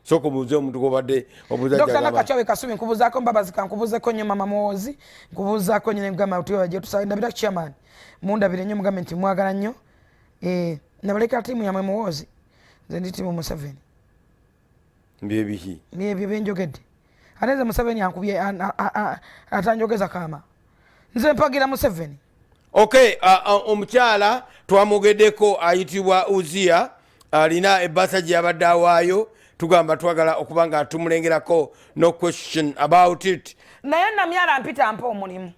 Sooka obuuze omuntu gwobadde obuuza. Dr. Nakacwawe Kasubi, nkubuuzaako. Mbabazi, kankubuuzeko nnyo. Mama Muwozi, nkubuuzaako nnyo. Nemugamba tubaje tusaba ndabira chairman, mundabire nnyo, mugambe nti mwagala nnyo. Eh, nabaleka tiimu yamwe Muwozi, nze ndi tiimu Museveni. Byebiki? Byebyo byenjogedde. Ate nze Museveni ankubye atanjogeza kaama, nze mpagira Museveni. Okay, omukyala twamwogeddeko ayitibwa Uzia, alina ebbasa gye yabadde awaayo. Tugamba twagala okuba nga tumulengerako, no question about it. Naye Namyalo mpita mpa omulimu,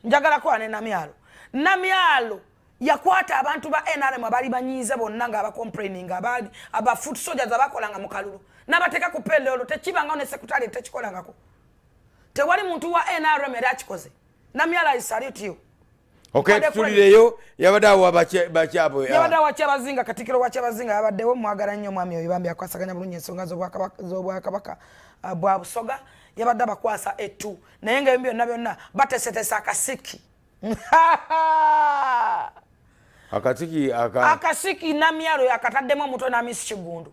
njagala kukola ne Namyalo. Namyalo yakwata abantu ba NRM abaali banyiize bonna nga abacomplaining, abaali aba foot soldiers abakolanga mu kalulu, n'abateeka ku payroll. Tekibangawo, ne secretary tekikolangako. Tewali muntu wa NRM era akikoze. Namyalo, I salute you. Okay, tutulireyo yabadde awa bakyabwe. Yabadde awa Kyabazinga, katikiro wa Kyabazinga yabaddewo. Mwagala nnyo omwami oyo bambi, akwasaganya bulungi ensonga z'obwakabaka bwa Busoga. Yabadde abakwasa ettu, naye nga ebyo byonna byonna batesetesa akasiki. Akasiki aka Akasiki Namyalo yakataddemu omutwe n'amisi Kigundu.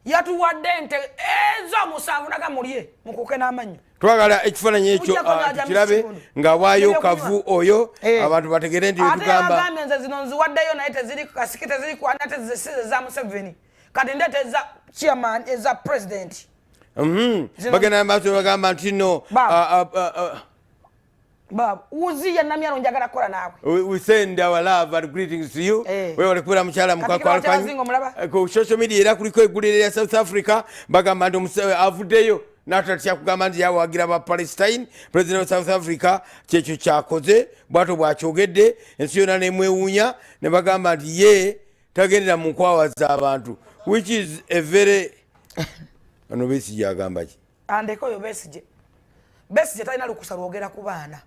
Yatuwadde ente ez'omusanvu, naga mulye mukuke n'amannyo. Twagala ekifaananyi ekyo Mujjako n'aja tukirabe Kigundu. Ng'awaayo Ebyokunywa. Kavu oyo Eh. abantu bategere nti Ate tugamba yagambye nze zino nziwaddeyo, naye teziri ku kasiki, teziri ku ate zisize za Museveni. Kati ndeeta eza chairman, eza president. Bagenda maaso bagamba nti no Baba. Ah. Baba Uziya Namyalo, njagala kukola naawe. We send our love and greetings to you. Eh. Wewe walikuwa mukyala. Katikiro wa Kyabazinga omulaba? Ku social media era kuliko eggulire lya South Africa, bagamba nti avuddeyo n'atatya kugamba nti yawagira ba Palestine. President wa South Africa kyekyo kyakoze, bwatyo bwakyogedde, ensi yonna nemwewuunya, ne bagamba nti ye tagendera mu nkwawa z'abantu, which is a very ano. Besigye agamba ki? Andeke oyo Besigye. Besigye talina lukusa lwogera ku baana.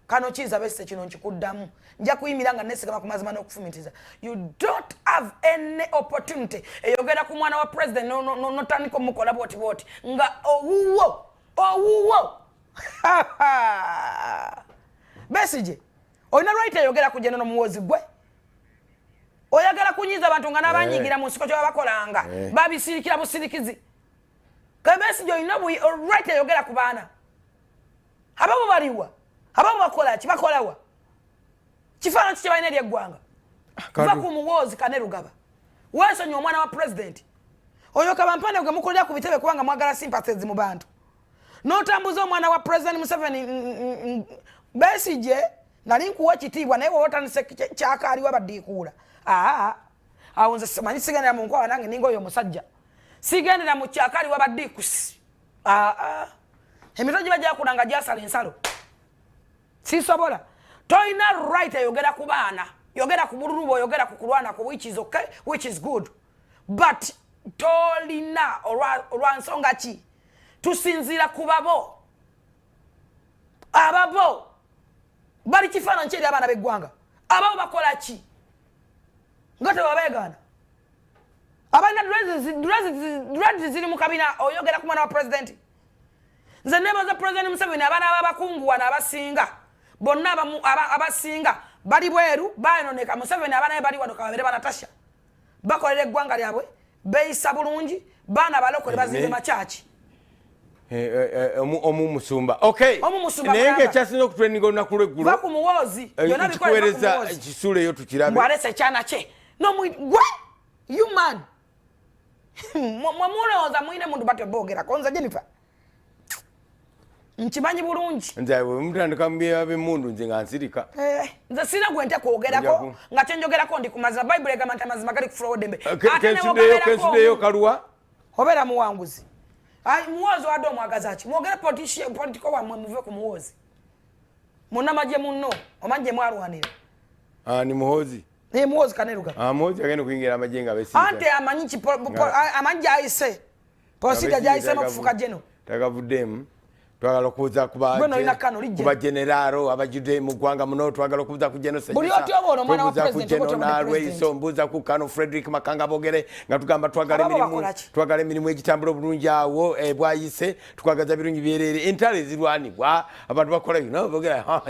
Kano Kiiza Besigye, kino nkikuddamu, nja kuyimira nga nesigama ku mazima n'okufumitiza. You don't have any opportunity eyogera ku mwana wa president notandika omukola bwoti bwoti nga owuwo owuwo. Besigye, olina right eyogera ku General Muwozi? Gwe oyagala kunyiza abantu nga n'abanyigira mu nsiko kye bakolanga Eh. babisirikira busirikizi. Besigye, olina right eyogera ku baana ababo? Baliwa ababo? Bakola ki? Bakolawa? Kifaananyi ki kyebalina eri eggwanga? Va ku Muwoozi kane Rugaba, weesonyi omwana wa president oyo. Kabampane gwe mukolera ku bitebe kubanga mwagala sympathies mu bantu, n'otambuza omwana wa President Museveni. Besigye, nali nkuwa ekitiibwa, naye woba otandise kyakaaliwa baddiikuula. Aa, awo nze simanyi, sigendera mu nkwawa nange ninga oyo omusajja, sigendera mu kyakaaliwa baddiikusi. Aa, emitwe giba gyakula nga gyasala ensalo, sisobola. Tolina right eyogera ku baana. Yogera ku bululu bwe, oyogera ku kulwana ku, which is okay, which is good, but tolina olwa nsonga ki? Tusinziira ku babo. Ababo bali kifaananyi ki eri abaana b'eggwanga? Ababo bakola ki nga tebabeegaana? Abalina dreads ziri mu kabina, oyogera ku mwana wa president. Nze nebaza President Museveni, abaana b'abakungu wano abasinga bonna abasinga bali bweru, bayononeka. Museveni abaana be bali wano, kababeere banatasha, bakolera eggwanga lyabwe, beeyisa bulungi, baana balokole, bazimbe makyaki. Omu musumba, okay. Omu musumba Naye mulamba. nga ekyasinza okutrendinga olunaku lweggulo, Va ku Muwoozi. Byonna bikole, va ku nkikuweereza Muwoozi. kisuuleyo tukirabe. Mbwalese ekyana kye gwe human mwe mulowooza mwine muntu batyo boogerako. Nze Jennifer nkimanyi bulungi. Nze bwe mutandika mu by'emundu, nze nga nsirika. Eh, nze sirina gwe nte kwogerako. Nga kyenjogerako ndi ku mazima. Bayibuli egamba nti amazima gali kufuula oddembe. Ate ne Kensuddeyo wogabeerako kensuddeyo omu, kaluwa. Obeera muwanguzi. Ai, Muwoozi wadde omwagaza ki? Mwogere political wammwe, muve ku Muwoozi. Munnamagye munno omanyi gye mwalwanira. Ah, ni Muhoozi? Naye Muwoozi kaneruga. Ah, Muhoozi agenda okuyingira amagye nga Besigye Ante amanyi ki amanyi gyayise posita gyayisemu okufuuka geno. Tagavuddemu. Twagala okubuuza ku ba Gwe n'olina Kano, lijja. ku bageneraalo abajjudde mu ggwanga muno. Twagala okubuuza ku General Buli Sejusa, otyobola omwana wa tubuuza ku president, oba General otyobodde Nalweyiso, president. mbuuza ku Kano Frederick Makanga Bogere, nga tugamba twagala Ababo emirimu, bakola ki? twagala emirimu egitambula obulungi awo bwayise, twagaza birungi byereere, entalo ezirwanibwa abantu bakola bino bogera.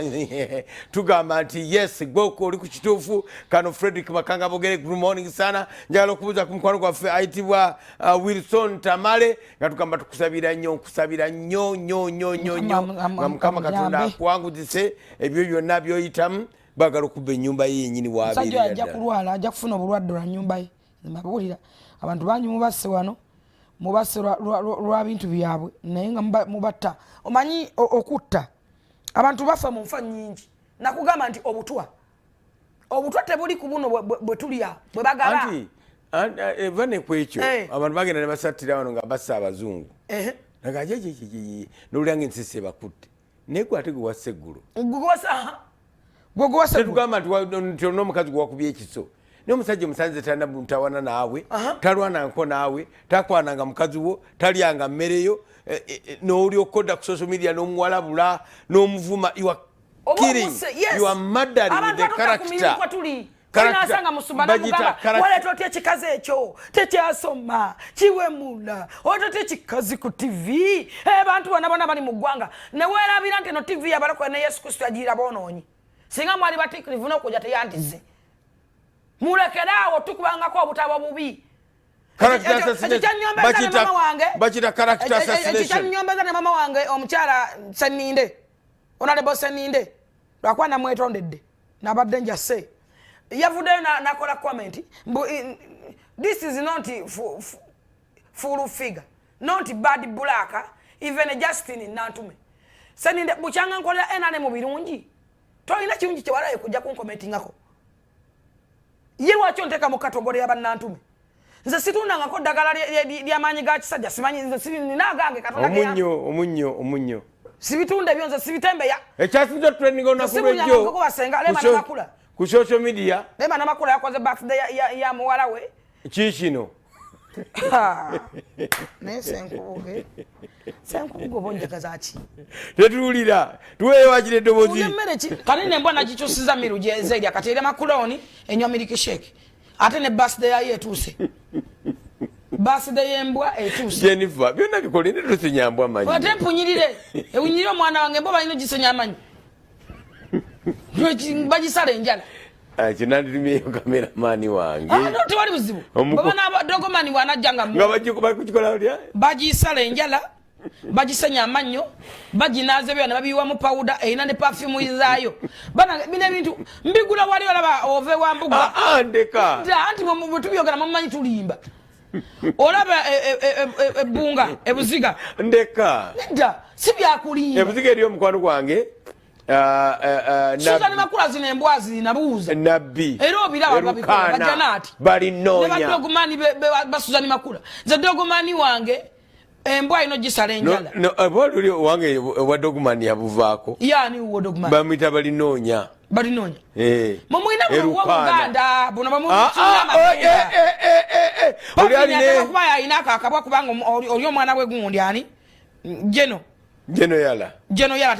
Tugamba nti yes, gwe oli ku kituufu. Kano Frederick Makanga Bogere, good morning sana. Njagala okubuuza ku mukwano gwaffe ayitibwa Wilson Tamale, nga tugamba tukusabira nnyo, nkusabira nnyo nnyo nnyo nnyo nnyo nga Mukama Katonda amuyambe. Akuwanguzise ebyo byonna byoyitamu. Bagala okubba ennyumba ye yenyini. Omusajja oyo Wabeerera ajja ddala. kulwala, ajja kufuna obulwadde lwa nyumba ye. Mbabuulira, abantu bangi mubasse wano, mubasse lwa bintu byabwe, naye nga mubatta. Omanyi okutta abantu bafa mu nfa nnyingi. Nakugamba nti obutwa tebuli ku buno bwe tulya bwe bagaba. Anti eva ne ku ekyo, abantu bagenda ne basattira wano nga bassa abazungu, nolulya nga ensisi ebakutte, naye gwe ate gwe wassa eggulo. Gwe gwewassa. Tetugamba nti olina omukazi gwe wakubye ekiso, naye omusajja omusanze talina mutawana naawe, talwanangako naawe, takwananga mukazi wo, talyanga mmereyo, n'olyoka odda ku social media n'omuwalabula n'omuvuma. You are Oba killing, yes. you are murdering Abantu the batuta ku mirimu character. kwe tuli. Character. Nasanga musumba Bagiyita namugamba, character. "Waleeta otya ekikazi ekyo tekyasoma, kiwemula? Oleeta otya ekikazi ku TV?" Abantu bonna bonna bali mu ggwanga neweerabira nti eno TV yabalokole ne Yesu Kristo yagiira boonoonyi. Singa mwali batiikirivu n'okujja teyandize. Mulekeraawo tukubangako obutabo bubi. Character Ekyo assassination. kyanyombeza ne mama wange. Bakiyita character Ekyo assassination. kyanyombeza ne mama wange omukyala Seninde, Honorable Seninde, lwakuba namwetondedde, nabadde njase. Yavuddeyo nakola comment mbu this is not full figure, not Bad Black, even Justin Nantume. Seninde, bukyanga nkolera NRM mu birungi, tolina kirungi kyewalaye kujja kunkomentingako. Ye lwaki onteeka mu category y'abannantume? Nze situndangako ddagala ly'amaanyi ga kisajja, simanyi. Nze nina agange Katonda ge yampa. Omunnyo, omunnyo, omunnyo. Sibitunda ebyo, nze sibitembeya. Ekyasinze trending olunaku Sibunyanga lwejjo nkoko basenga, Lema Namakula. Ku social media. Lema Namakula yakoze birthday ya muwala we. Kiikino. Ha! Naye Senkubuge, Senkubuge, oba onjagaza ki? Tetuwulira, tuweeyo wakiri eddoboozi. Olya emmere ki? Kati nembwa nagikyusiza miru gyezerya, kati erya makuloni, enywa milk shake, ate ne birthday yayo etuuse, birthday y'embwa etuuse. Jennifer, byonna bikole ne tusinyambwa amanyi. Ate mpunyirire, ewunyirire omwana wange. Embwa balina ogisenya amanyi, bagisala enjala. Ekyo nanditumyeyo kameramani wange. Ah, no, tewali buzibu. Bweba dogomani bwanajja nga nga bakukikola otya? Bagisala enjala, bagisenya amannyo, baginaaza ebyo ne babiyiwamu pawuda erina ne perfume zaayo. Bana, bino ebintu mbigula wali olaba ova ewambuga. Ah, ah, ndeka. Dda, anti bwe tubyogera mumanyi tulimba. Olaba ebbunga ebuziga. Ndeka. Nedda, si byakulimba. Ebuziga eri omukwano gwange, Susan Nabbi. Makula, zino embwa zinabuuza. Nabbi. Era obiraba babikola. Erukana. Bajanaati Balinoonya. ne badogomani basuzani Makula. Nze dogomani wange embwa ino gisala enjala. No, oba oluli wange owa dogman yabuvaako. Yani uwo dogomani? Bamwita balinoonya. Balinoonya. Eh. Mumwina buno Erukana. buganda buno. Ah, ah, oh, eh. Oli aline Kuba yalina ako akabwa, kubanga oli omwana we gundi ani jeno. Jeno yala. Jeno yala.